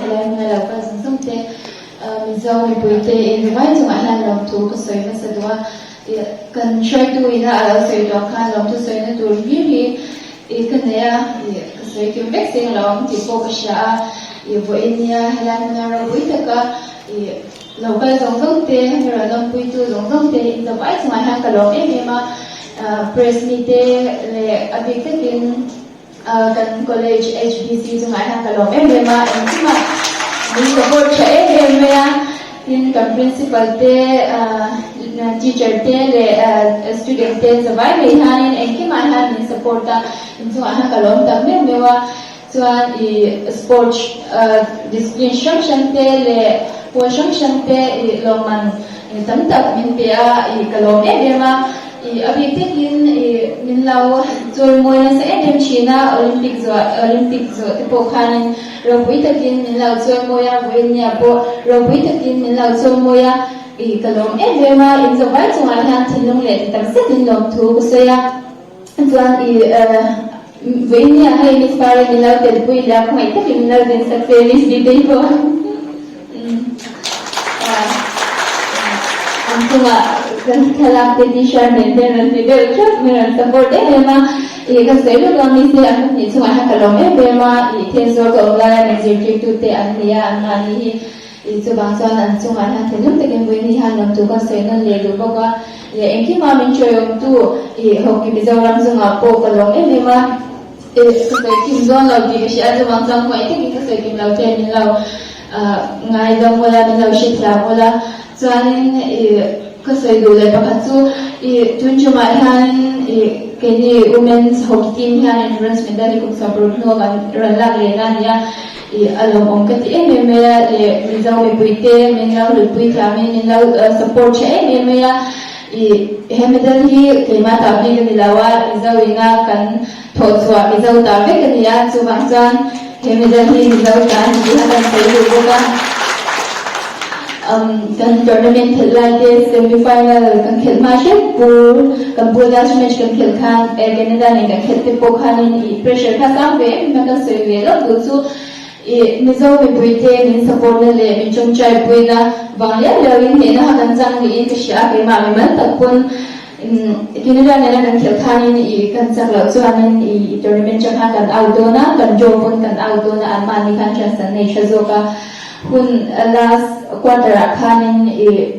Helai hmuna lo kal zawng zawng te Mizo mipuite invai chungah hian lawmthu ka sawi hmasa duh a, kan hruaitu ina a lo sawi duh ang khan lawmthu sawina tur hlir hi i ka nei a, ka sawi kim vek seng lo ang tih pawh ka hria a, i vawiin nia helai hmuna ropui taka i lo kal zawng zawng te, mi rawn lawmpuitu zawng zawng te inzavai chungah hian ka lawm em em a, press mite leh a bik takin Kan college HBC chungah hian ka lawm em em a, engkimah min support tha em em mai a, tin kan principal te, teacher te leh student te zavai mai hianin engkimah hian min support a, inchungah hian ka lawm tak meuh meuh a, chuan ih sports discipline hrang hrang te leh pawl hrang hrang te ih lawmman tam tak min pe a, ih ka lawm em em a. I a bik takin i min lo chawimawi nasa em em thin a, Olympic zawh Olympic zawh te pawh khanin ropui takin min lo chawimawi a, vawiinnia pawh ropui takin min lo chawimawi a, i ka lawm em em a, in zawh vai chungah hian thinlung leh ti tak zetin lawmthu ka sawi a, chuan i vawiinnia hei Miss Pari min lo telpui leh a khawngaih takin min lo din sak che Miss Dtei pawh. An chungah kan thlalak te t-shirt nen te rawn ti deuh theuh mai rawn support em em a, ih ka sawi lawk a mise an pahnih chungah hian ka lawm em em a, ih thilzawl ka awm laia min zirtirtu te an ni a an mahni hi ih chuvang chuan an chungah hian thinlung takin vawiin hi hian lawmtu ka sawi nawn leh duh bawk a, leh engkima min ṭawihawmtu ih hockey Mizoram chungah pawh ka lawm em em a. Ka sawi kim dawn lo tih ka hria a, chuvang chuan hmuaih takin ka sawi kim lo che min lo ngaidam ula, min lo hrethiam ula. Chuanin ih ka sawi duh leh pakhat chu ih tun tumah hianin ih keini women's hockey team hianin bronze medal hi kum 60 hnu a kan rawn lak lehna a ni a, ih a lawmawm ka ti em em mai a, leh Mizo mipuite min lo hlutpui thiamin min lo support tha em em mai a, ih he medal hi keimah ta bik a ni lo a, Mizo ina kan Thawh chhuah Mizo ta vek a ni a, chuvang chuan he medal hi Mizo ta a ni tih kha kan sawi duh bawk a. Kan tournament khelh lai te semi final kan khelh hma hrep pur kan pu last match kan khelh khan Air Canada nen kan khelh te pawh khanin ih pressure kha sang ve em em a kan sawi ve lawk duh chu ih Mizo mipui te min support na leh min tawngtai puina vang liau liau in hnehna kha kan chang niin ka hria a keimah mimal tak pawn Canada nena kan khelh khanin i kan chak loh chuanin i tournament chang khan kan out dawn a, kan draw pawn kan out dawn a, anmahni khan chance an nei tha zawk a. Hun last quarter ah khanin i.